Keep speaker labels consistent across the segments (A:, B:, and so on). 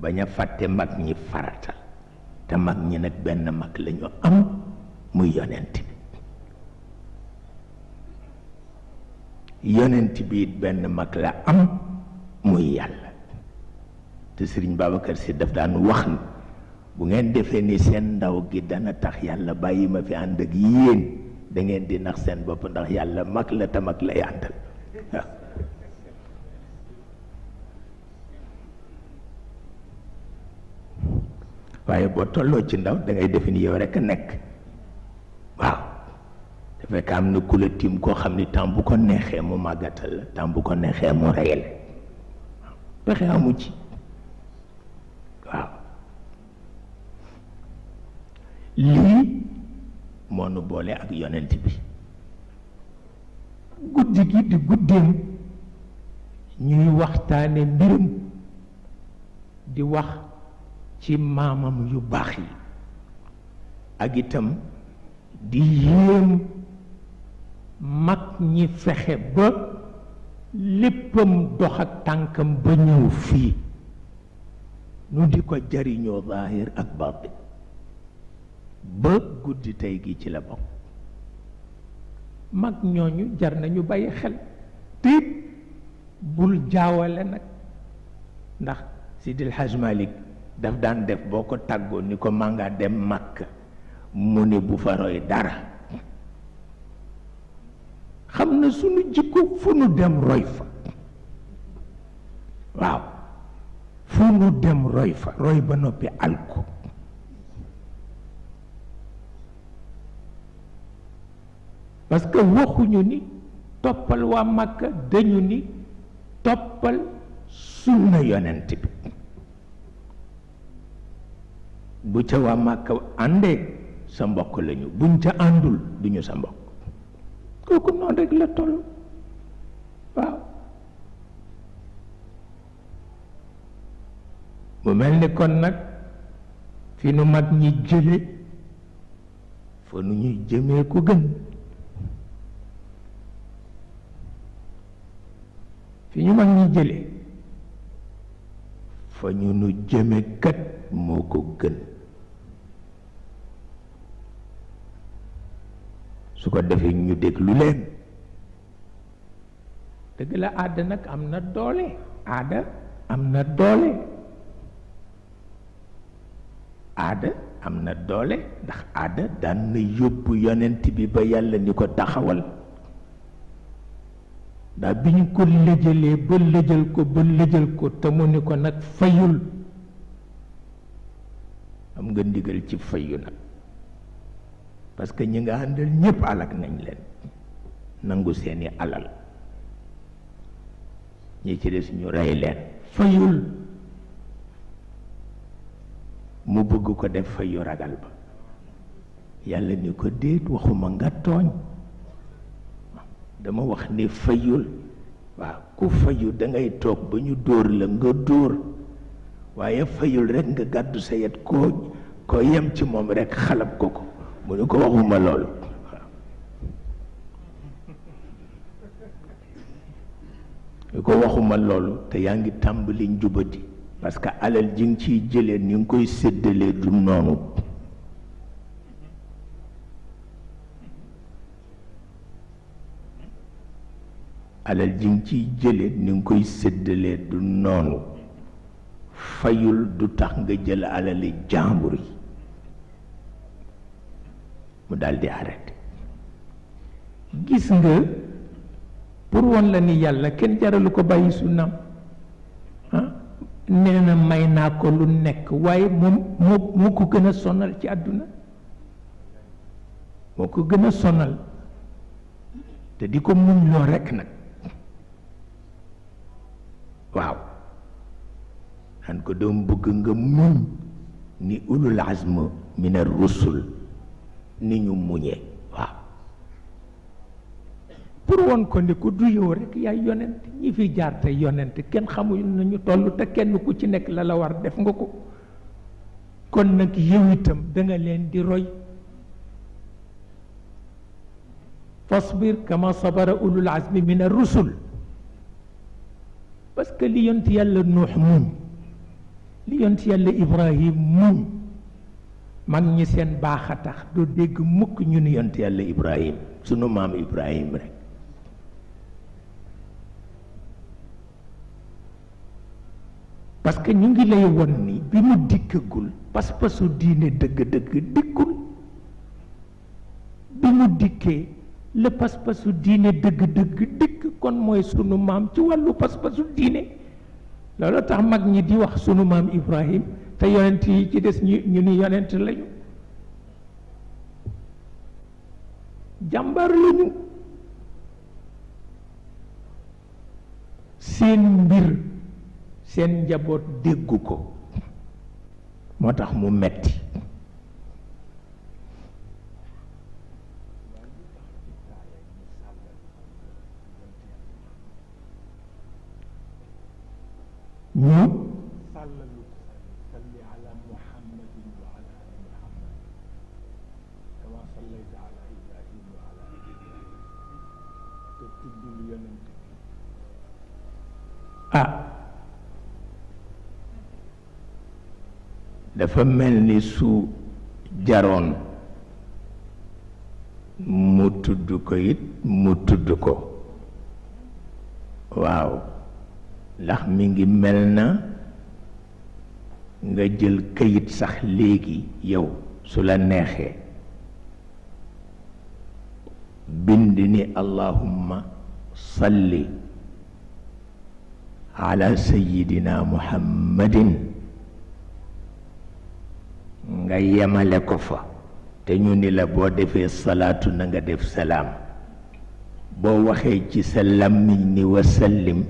A: bañ a fàtte mag ñi faratal te mag ñi nag benn mag lañu am muy yonent bi yonent bi it benn mag la am muy yàlla te Sëriñ Babacar Si daf daan wax ni bu ngeen defee ni seen ndaw gi dana tax yàlla bàyyi ma fi ànd ak yéen da ngeen di nax seen bopp ndax yàlla mag la te mag lay àndal waaw waaye boo tolloo ci ndaw da ngay defe ni yow rekk a nekk waaw te fekk am na ku la tiim koo xam ni temps bu ko neexee mu màggatal la temps bu ko neexee mu reyal pexe amu ci waaw lii moo nu boole ak yonent bi guddi gi di guddeem ñuy waxtaane mbirum di wax ci maamam yu baax yi ak itam di yéem mag ñi fexe ba léppam dox ak tànkam ba ñëw fii nu di ko jariñoo zaahir ak baatin ba guddi tey gi ci la bokk mag ñooñu jar nañu bàyyi xel te bul jaawale nag ndax Sidil Hajj Malik daf daan def boo ko tàggoo ni ko maa nga dem Makka mu ne bu fa roy dara xam na sunu jikko fu nu dem roy fa waaw fu nu dem roy fa roy ba noppi alko parce que waxuñu ni toppal waa Makka dañu ni toppal sunna yonent bi bu ca waa Makka àndee sa mbokk lañu buñ ca àndul duñu sa mbokk kooku noonu rek la toll waaw mu mel ni kon nag fi nu mag ñi jële fa nu ñuy jëmee ko gën fi ñu mag ñi jële fa ñu nu jëme kat moo ko gën su ko defee ñu déglu leen dëgg la aada nag am na doole aada am na doole aada am na doole ndax aada daan na yóbbu yonent bi ba yàlla ni ko taxawal ndax bi ñu ko lëjëlee ba lëjal ko te mu ni ko nag fayul am nga ndigal ci fayu nag parce que ñi nga àndal ñépp alak nañ leen nangu seeni alal ñi ci des ñu rey leen fayul mu bëgg ko def fayu ragal ba yàlla ni ko déet waxuma nga tooñ dama wax ni fayul waaw ku fayu dangay toog ba ñu dóor la nga dóor waaye fayul rekk nga gàddu sa yet koo yem ci moom rekk xalab ko mu ni ko waxuma loolu waaw ko waxuma loolu te yaa ngi tàmbali njubadi parce que alal ji nga ciy jëlee ni nga koy séddalee du noonu alal ji nga ciy jëlee ni nga koy séddalee du noonu fayul du tax nga jël alali jàmbur yi mu daldi arrêté gis nga pour won la ni yàlla kenn jaralu ko bàyyi sunnam nee na may naa ko lu nekk waaye moom moo ko gën a sonal ci àdduna moo ko gën a sonal te di ko muñ loo rekk nag waaw xan ko doom bëgg nga muñ ni ulul azm min ar-rusul ni ñu muñee waaw pour woon ko ni ku du yow rek yaay yonent ñi fi jaar te yonent kenn xamuñu nañu toll te kenn ku ci nekk la la war def nga ko kon nag yow itam da nga leen di roy fasbir kama sabara ulul azmi min ar-rusul parce que li yonent yàlla nuux muñ li yonent yàlla Ibrahim muñ mag ñi seen baax a tax doo dégg mukk ñu ni yonent yàlla Ibrahim sunu maam Ibrahim rek parce que ñu ngi lay won ni bi mu dikkagul pas-pasu diine dëgg-dëgg dikkul bi mu dikkee le pas-pasu diine dëgg-dëgg dikk kon mooy sunu maam ci wàllu pas-pasu diine loolu tax mag ñi di wax sunu maam Ibrahim te yonent yi ci des ñu ni yonent lañu jàmbaar lañu seen mbir seen njaboot déggu ko moo tax mu metti ñu salli ala muhammadin wa ala ali muhammad kama sallayta ala ibrahim wa ala ali ibrahim te tuddul yonent dafa mel ni su jaroon mu tudd ko it mu tudd ko waaw ndax mi ngi mel na nga jël kayit sax léegi yow su la neexee bind ni allahumma salli ala sayyidina muhammadin nga yemale ko fa te ñu ni la boo defee salaatu na nga def salaam boo waxee ci sa làmmiñ ni wasallim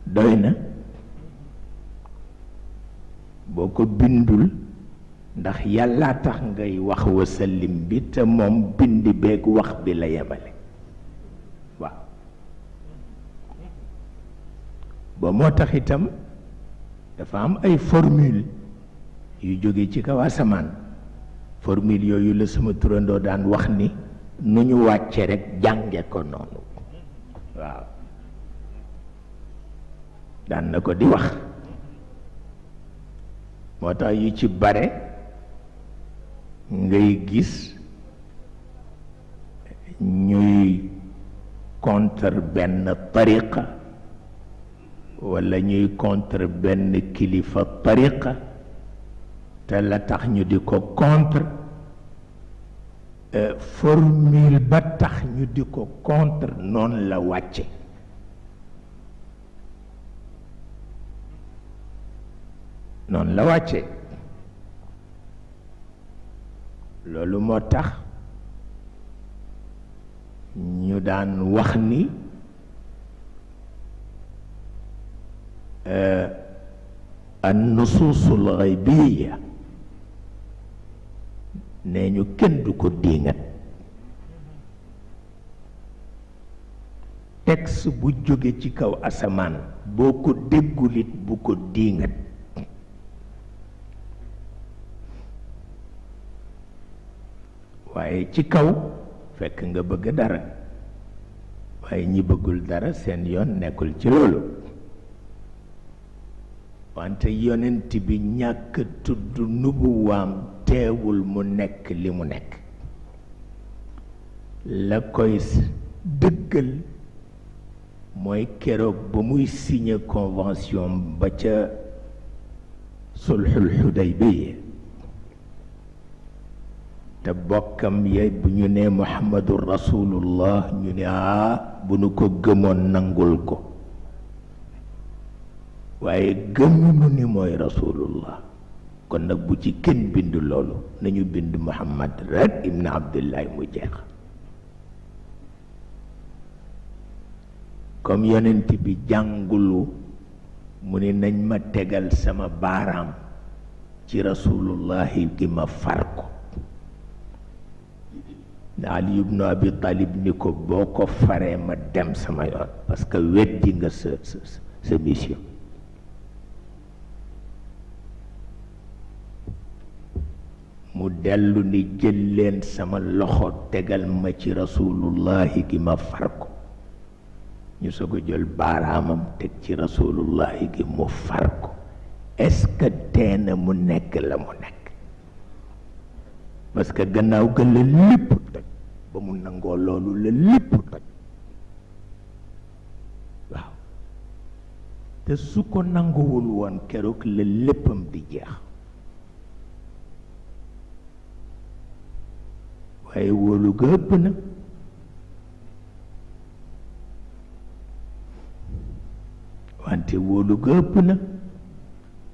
A: doy na boo ko bindul ndax yàlla tax ngay wax wasallim bi te moom bind beeg wax bi la yemale waaw ba moo tax itam dafa am ay formule yu jóge ci kaw asamaan formule yooyu la sama turandoo daan wax ni nu ñu wàcce rek jànge ko noonu waaw daan na ko di wax moo tax yu ci bare ngay gis ñuy contre benn tariqa walla ñuy contre benn kilifa tariqa te la tax ñu di ko contre formule ba tax ñu di ko contre noonu la wàcce noonu la wàcce loolu moo tax ñu daan wax ni an nusuusul xaybiya nee ñu kenn du ko diingat texte bu jóge ci kaw asamaan boo ko déggulit bu ko diingat waaye ci kaw fekk nga bëgg dara waaye ñi bëggul dara seen yoon nekkul ci loolu wante yonent bi ñàkk tudd nubuwaam teewul mu nekk li mu nekk la koy dëggal mooy keroog ba muy signé convention ba ca sulxul xudaybiya te bokkam ye bu ñu nee muhammadu rasulullah ñu ne bu nu ko gëmoon nangul ko waaye gëmunu ni mooy rasulullah kon nag bu ci kenn bind loolu nañu bind muhammad rek ibn abdullahi mu jeex comme yonent bi jàngulu mu ne nañ ma tegal sama baaraam ci rasulullahi gi ma far ko Ali ibn Abi Talib ni ko boo ko faree ma dem sama yoon parce que weddi nga sa mission mu dellu ni jël leen sama loxo tegal ma ci rasulullahi gi ma far ko ñu soog a jël baaraamam teg ci rasulullahi gi mu far ko est-ce que teena mu nekk la mu nekk parce que gannaaw ga la lépp toj ba mu nangoo loolu la lépp toj waaw te su ko nanguwul woon keroog la léppam di jeex waaye wóolu ga ëpp na wante wóolu ga ëpp na